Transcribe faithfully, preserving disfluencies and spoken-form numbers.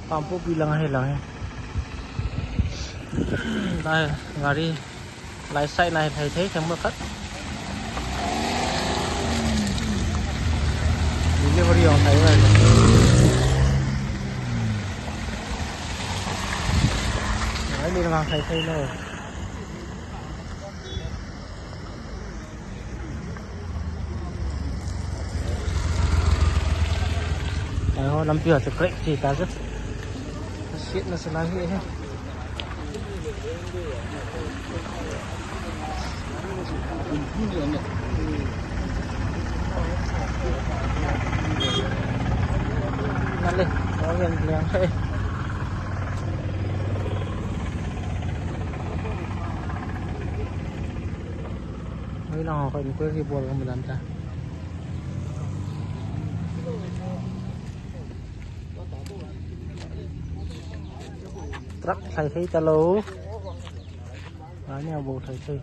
Pampu pi lang hi lang hi. Dai gari lai sai nai thei thei thei mo khat. Delivery ong thei nai. Nai ni lang thei thei lo. Ai ho, lampi ho chu crack chi ta chu. Siet na se lai hi he. Na le, o yan liang he. Hoi lang ho, ko inquiry bol ko madan ta. Truck thai thei ta lo. Ani a bo thai thei.